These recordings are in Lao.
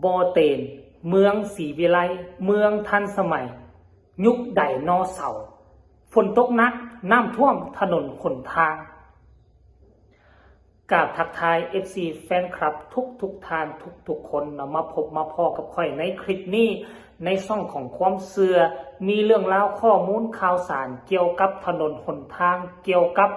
ບໍ່ເຕນ, ເມືອງສີວິໄລ, ເມືອງທັນສະໄໝ, ຍຸກໄດໂນເສົາ, ຝົນຕົກໜັກ, ນ້ຳຖ້ວມຖະໜົນຫົນທາງ. ກາບທັກທາຍເອັຟຊີແຟນຄລັບທຸກໆທ່ານທຸກໆຄົນເນາະ, ມາພົບມາພໍ້ກັບຂ້ອຍໃນຄລິບນີ້ ໃນຊ່ອງຂອງຄວາມເຊື່ອ, ມີເລື່ອງລາວຂໍ້ມູນຂ່າວສານກ່ຽວກັບຖະໜົນຫົນທາງ, ກ່ຽວກັບ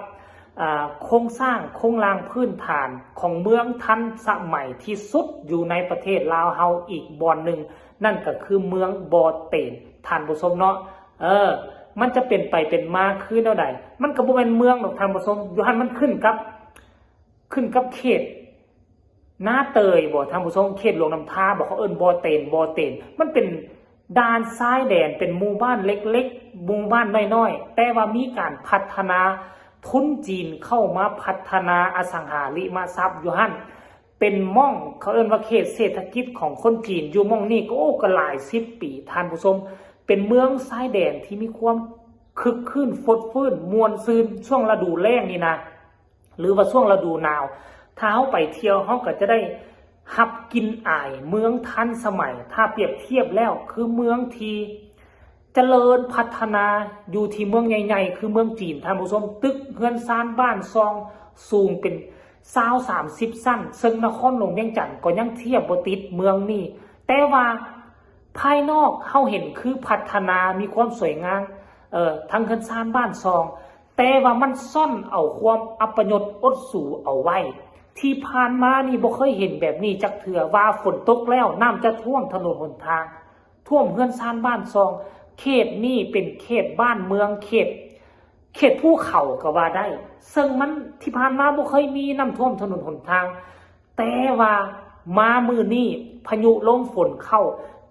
ອາ ໂຄງສ້າງໂຄງລ່າງພື້ນຖານຂອງເມືອງທັນສະໄໝທີ່ສຸດຢູ່ໃນປະເທດລາວເຮົາອີກບ່ອນໜຶ່ງ, ນັ້ນກໍຄືເມືອງບໍ່ເຕນ ທ່ານຜູ້ຊົມເນາະ. ເອີ ມັນຈະເປັນໄປເປັນມາຄືແນວໃດ? ມັນກໍບໍ່ແມ່ນເມືອງດອກທ່ານຜູ້ຊົມ, ຢູ່ຫັ້ນມັນຂຶ້ນກັບ ຂຶ້ນກັບເຂດນາເຕີຍບໍທ່ານຜູ້ຊົມ, ເຂດຫຼວງນ້ຳທາບໍ, ເຂົາເອີ້ນບໍ່ເຕນ, ບໍ່ເຕນ ມັນເປັນດ່ານຊາຍແດນ, ເປັນໝູ່ບ້ານເລັກໆ ໝູ່ບ້ານນ້ອຍໆ, ແຕ່ວ່າມີການພັດທະນາ, ທຶນຈີນເຂົ້າມາພັດທະນາອະສັງຫາລິມະຊັບຢູ່ຫັ້ນ, ເປັນໝ່ອງ ເຂົາເອີ້ນວ່າເຂດເສດຖະກິດຂອງຄົນຈີນຢູ່ໝ່ອງນີ້ກໍ ໂອ້ ກໍຫຼາຍສິບປີທ່ານຜູ້ຊົມ, ເປັນເມືອງຊາຍແດນທີ່ມີຄວາມຄຶກຄື້ນຟົດຟື້ນມ່ວນຊື່ນຊ່ວງລະດູແລ້ງນີ້ນະ. ຫຼືວ່າຊ່ວງລະດູໜາວ, ຖ້າເຮົາໄປທ່ຽວ ເຮົາກໍຈະໄດ້ຮັບກິ່ນອາຍເມືອງທັນສະໄໝ. ຖ້າປຽບທຽບແລ້ວຄືເມືອງທີ່ຈະເລີນພັດທະນາຢູ່ທີ່ເມືອງໃຫຍ່ໆ ຄືເມືອງຈີນ, ທ່ານຜູ້ຊົມ, ຕຶກເຮືອນຊານບ້ານຊ່ອງສູງເປັນຊາວສາມສິບຊັ້ນ, ເຊິ່ງນະຄອນຫຼວງວຽງຈັນກໍຍັງທຽບບໍ່ຕິດເມືອງນີ້. ແຕ່ວ່າພາຍນອກເຮົາເຫັນຄືພັດທະນາ, ມີຄວາມສວຍງາມ, ເອີ, ທັງເຮືອນຊານບ້ານຊ່ອງ, ແຕ່ວ່າມັນຊ່ອນເອົາຄວາມອັບປະຍົດອົດສູເອົາໄວ້. ທີ່ຜ່ານມານີ້ບໍ່ເຄີຍເຫັນແບບນີ້ຈັກເທື່ອ, ວ່າຝົນຕົກແລ້ວນ້ຳຈະຖ້ວມຖະໜົນຫົນທາງ, ຖ້ວມເຮືອນຊານບ້ານຊ່ອງ. ເຂດນີ້ເປັນເຂດບ້ານເມືອງ, ເຂດ, ເຂດພູເຂົາກໍວ່າໄດ້, ເຊິ່ງມັນ, ທີ່ຜ່ານມາບໍ່ເຄີຍມີນ້ຳຖ້ວມຖະໜົນຫົນທາງ. ແຕ່ວ່າມາມື້ນີ້ ພາຍຸລົມຝົນເຂົ້າ,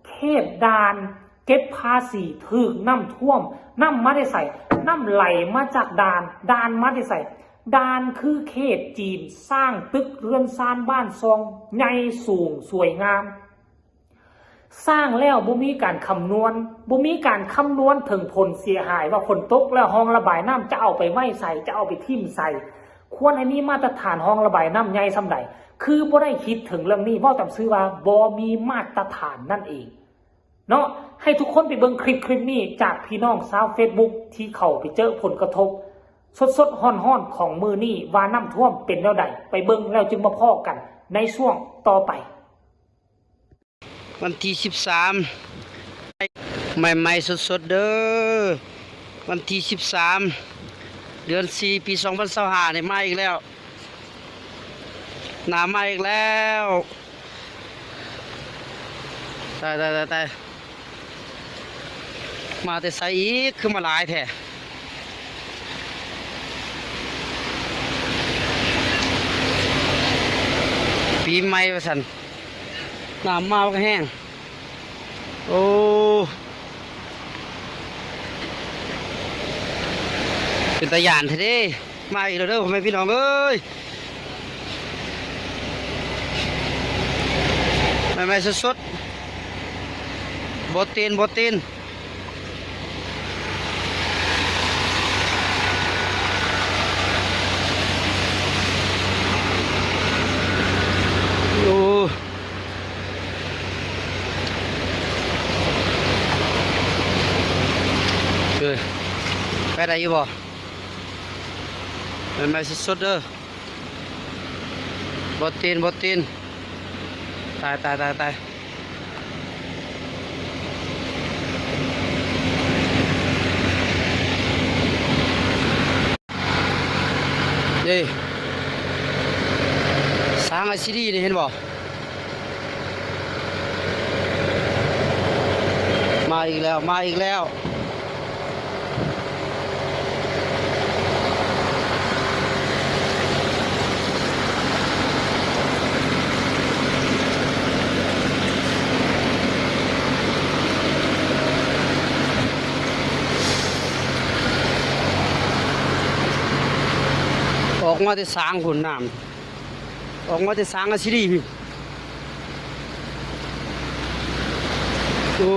ເຂດດ່ານເກັບພາສີຖືກນ້ຳຖ້ວມ. ນ້ຳມາແຕ່ໃສ? ນ້ຳໄຫຼມາຈາກດ່ານ. ດ່ານມາແຕ່ໃສ? ດ່ານຄືເຂດຈີນສ້າງຕຶກເຮືອນຊານບ້ານຊ່ອງໃຫຍ່ສູງສວຍງາມ. ສ້າງແລ້ວບໍ່ມີການຄຳນວນ, ບໍ່ມີການຄຳນວນເຖິງຜົນເສຍຫາຍວ່າຝົນຕົກແລ້ວຮ່ອງລະບາຍນ້ຳຈະເອົາໄປໄວ້ໃສ, ຈະເອົາໄປຖິ້ມໃສ, ຄວນໃຫ້ມີມາດຕະຖານຮ່ອງລະບາຍນ້ຳໃຫຍ່ສ່ຳໃດ. ຄືບໍ່ໄດ້ຄິດເຖິງເລື່ອງນີ້, ເວົ້າຕາມຊື່ວ່າບໍ່ມີມາດຕະຖານນັ້ນເອງເນາະ. ໃຫ້ທຸກຄົນໄປເບິ່ງຄລິບ, ຄລິບນີ້ຈາກພີ່ນ້ອງຊາວເຟສບຸກທີ່ເຂົາໄປເຈີຜົນກະທົບສົດໆຮ້ອນໆຂອງມື້ນີ້ ວ່ານ້ຳຖ້ວມເປັນແນວໃດ. ໄປເບິ່ງແລ້ວຈຶ່ງມາພໍ້ກັນໃນຊ່ວງຕໍ່ໄປ. ວັນທີສິບສາມ ໃໝ່ໆສົດໆເດີ, ວັນທີສິບສາມ ເດືອນສີ່ ປີສອງພັນຊາວຫ້ານີ້ ມາອີກແລ້ວ, ນ້ຳມາອີກແລ້ວ. ຕາຍໆໆໆ, ມາແຕ່ໃສອີກ? ຄືມາຫຼາຍແທ້? ປີໃໝ່ວ່າຊັ້ນ. ນ້ຳມາບັກແຮງ. ໂອ້ ເປັນຕາຢ້ານແທ້ເດ້. ມາອີກແລ້ວເດີ ພໍ່ແມ່ພີ່ນ້ອງເອີຍ, ໃໝ່ໆສົດໆ, ບໍ່ເຕນ ບໍ່ເຕນ. ໂອ້ ເອີ ໄປໄດ້ຢູ່ບໍ່? ໃໝ່ໆສົດໆເດີ. ບໍ່ຕີນ ບໍ່ຕີນ. ຕາຍ ຕາຍ ຕາຍ ຕາຍ. ເດ້ ຊ້າງອາຊີດີນີ້ ເຫັນບໍ່? ມາອີກແລ້ວ ມາອີກແລ້ວ. ອອກມາແຕ່ຊ້າງພຸ້ນ ນ້ຳ. ອອກມາແຕ່ຊ້າງອາຊີດີພີ້. ໂອ້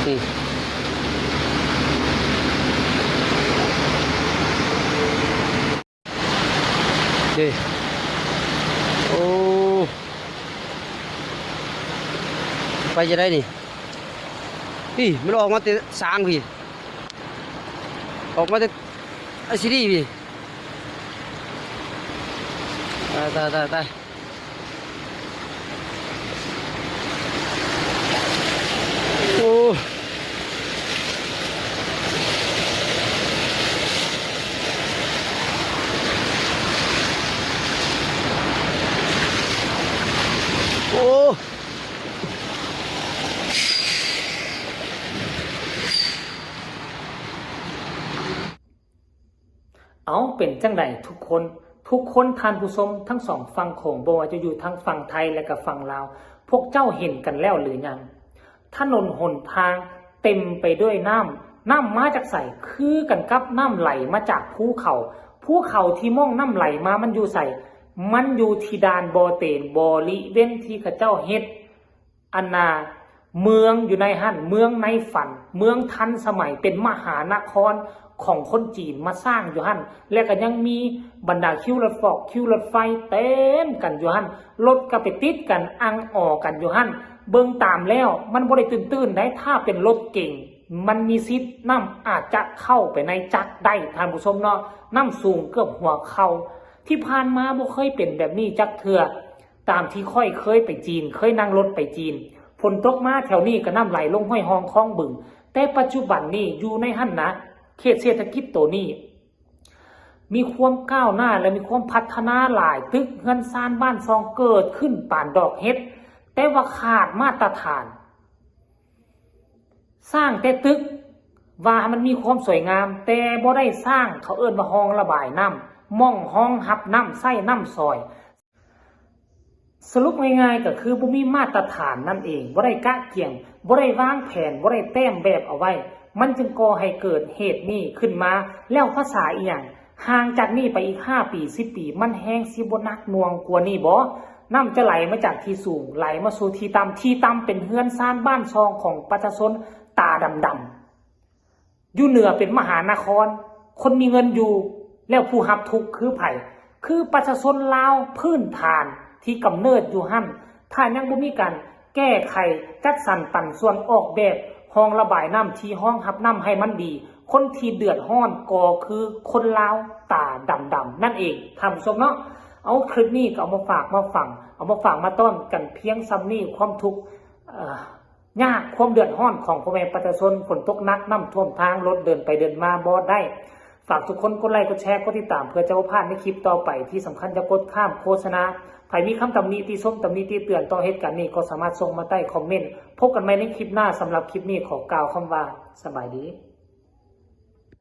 ນີ້. ເອີ ໂອ້ ໄປຈັ່ງໃດນີ້? ນີ້ ມັນອອກມາແຕ່ສາງພີ້ ອອກມາແຕ່ໄອຊີດີພີ້. ຕາຍ ຕາຍ ຕາຍ ຕາຍ. ໂອ້ ໂອ້. ເອົາ ເປັນຈັ່ງໃດທຸກຄົນ ທຸກຄົນ ທ່ານຜູ້ຊົມທັງສອງຝັ່ງໂຂງ ບໍ່ວ່າຈະຢູ່ທາງຝັ່ງໄທ ແລະກະຝັ່ງລາວ ພວກເຈົ້າເຫັນກັນແລ້ວຫຼືຍັງ? ຖະໜົນຫົນທາງເຕັມໄປດ້ວຍນ້ຳ ນ້ຳມາຈາກໃສ? ຄືກັນກັບນ້ຳໄຫຼມາຈາກພູເຂົາ ພູເຂົາທີ່ມ່ອງນ້ຳໄຫຼມາ ມັນຢູ່ໃສ? ມັນຢູ່ທີ່ດ່ານບໍ່ເຕນ ບໍລິເວນທີ່ເຂົາເຈົ້າເຮັດ ອັນນ່າ ເມືອງຢູ່ໃນຫັ້ນ ເມືອງໃນຝັນ ເມືອງທັນສະໄໝ ເປັນມະຫານະຄອນຂອງຄົນຈີນມາສ້າງຢູ່ຫັ້ນ ແລະກະຍັງມີບັນດາຄິວລົດຟອກ ຄິວລົດໄຟເຕັມກັນຢູ່ຫັ້ນ ລົດກະໄປຕິດກັນ ອັ່ງອໍກັນຢູ່ຫັ້ນ. ເບິ່ງຕາມແລ້ວມັນບໍ່ໄດ້ຕື້ນໆໃດ໋ ຖ້າເປັນລົດເກັງ ມັນມີສິດນ້ຳອາດຈະເຂົ້າໄປໃນຈັກໄດ້ ທ່ານຜູ້ຊົມເນາະ ນ້ຳສູງເກືອບຫົວເຂົ່າ. ທີ່ຜ່ານມາບໍ່ເຄີຍເປັນແບບນີ້ຈັກເທື່ອ. ຕາມທີ່ຂ້ອຍເຄີຍໄປຈີນ ເຄີຍນັ່ງລົດໄປຈີນ ຝົນຕົກມາແຖວນີ້ກະນ້ຳໄຫຼລົງຫ້ວຍຮ່ອງຄອງບຶງ ແຕ່ປັດຈຸບັນນີ້ຢູ່ໃນຫັ້ນນະ ເຂດເສດຖະກິດໂຕນີ້ ມີຄວາມກ້າວໜ້າ ແລະມີຄວາມພັດທະນາຫຼາຍ ຕຶກເຮືອນຊານບ້ານຊ່ອງເກີດຂຶ້ນປານດອກເຫັດ ແຕ່ວ່າຂາດມາດຕະຖານ. ສ້າງແຕ່ຕຶກວ່າໃຫ້ມັນມີຄວາມສວຍງາມ ແຕ່ບໍ່ໄດ້ສ້າງ ເຂົາເອີ້ນວ່າຮ່ອງລະບາຍນ້ຳ ໝ່ອງຮອງຮັບນ້ຳໃຊ້ນ້ຳສອຍ. ສະຫຼຸບງ່າຍໆກະຄືບໍ່ມີມາດຕະຖານນັ້ນເອງ ບໍ່ໄດ້ກະກຽມ ບໍ່ໄດ້ວາງແຜນ ບໍ່ໄດ້ແຕ້ມແບບເອົາໄວ້ ມັນຈຶ່ງກໍ່ໃຫ້ເກີດເຫດນີ້ຂຶ້ນມາ. ແລ້ວພາສາອີ່ຫຍັງ? ຫ່າງຈາກນີ້ໄປອີກຫ້າປີ ສິບປີ ມັນແຮ່ງຊິບໍ່ໜັກໜ່ວງກວ່ານີ້ບໍ? ນ້ຳຈະໄຫຼມາຈາກທີ່ສູງ ໄຫຼມາສູ່ທີ່ຕ່ຳ ທີ່ຕ່ຳເປັນເຮືອນຊານບ້ານຊ່ອງຂອງປະຊາຊົນຕາດຳໆ. ຢູ່ເໜືອເປັນມະຫານະຄອນ ຄົນມີເງິນຢູ່ ແລ້ວຜູ້ຮັບທຸກຄືໃຜ? ຄືປະຊາຊົນລາວພື້ນຖານທີ່ກຳເນີດຢູ່ຫັ້ນ. ຖ້າຍັງບໍ່ມີການແກ້ໄຂ ຈັດສັນປັນສ່ວນ ອອກແບບຮ່ອງລະບາຍນ້ຳທີ່ຮອງຮັບນ້ຳໃຫ້ມັນດີ ຄົນທີ່ເດືອດຮ້ອນກໍຄືຄົນລາວຕາດຳໆນັ້ນເອງ ທ່ານຜູ້ຊົມເນາະ. ເອົາ ຄລິບນີ້ກະເອົາມາຝາກມາຝັງ ເອົາມາຝາກມາຕ້ອນກັນພຽງຊ່ຳນີ້ ຄວາມທຸກ ເອີ ຍາກ ຄວາມເດືອດຮ້ອນຂອງພໍ່ແມ່ປະຊາຊົນ ຝົນຕົກໜັກ ນ້ຳຖ້ວມທາງ ລົດເດີນໄປເດີນມາບໍ່ໄດ້. ຝາກທຸກຄົນກົດໄລ ກົດແຊ ກົດຕິດຕາມ ເພື່ອຈະບໍ່ພາດໃນຄລິບຕໍ່ໄປ. ທີ່ສຳຄັນຢ່າກົດຂ້າມໂຄສະນາ. ໃຜມີຄຳຕຳໜິຕິຊົມ ຕຳໜິຕິເຕືອນຕໍ່ເຫດການນີ້ ກໍສາມາດສົ່ງມາໃຕ້ຄອມເມັນ. ພົບກັນໃໝ່ໃນຄລິບໜ້າ. ສຳລັບຄລິບນີ້ຂໍກ່າວຄຳວ່າ ສະບາຍດີ.